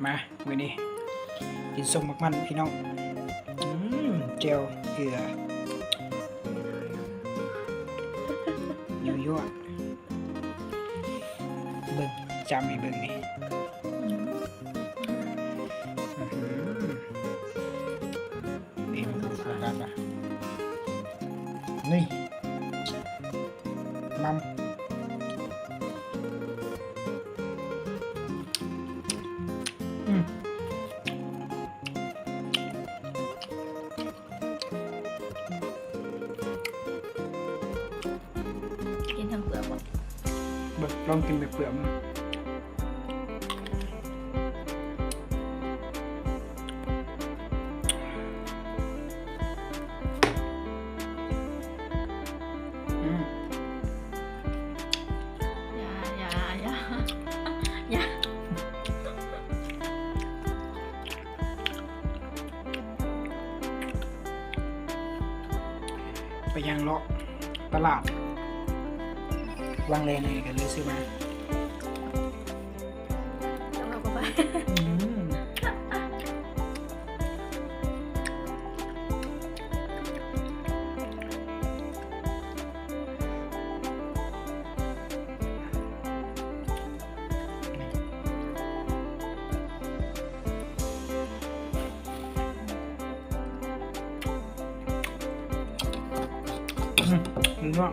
ມາ ມື້ນີ້ກິນສົ້ມໝາກມັນພີ່ນ້ອງ. ອືມ ແຈ່ວເກືອ ຍົວໆ ເບິ່ງ ຈ້ຳໃຫ້ເບິ່ງນີ້. ອືມ ເປັນໂຟກັສນະ ນີ້ ມັນ ອືມ ກິນທັງເປືອກບໍ່? ເບິ່ງ ລອງກິນແບບເປືອກມັນ. ອືມ ຢ່າ ຢ່າ ຢ່າ ຢ່າ. ໄປຍ່າງເລາະຕະຫຼາດວັງແລນີ້ ກໍເລີຍຊື້ມາ. ອືມ ອືມ ເນາະ.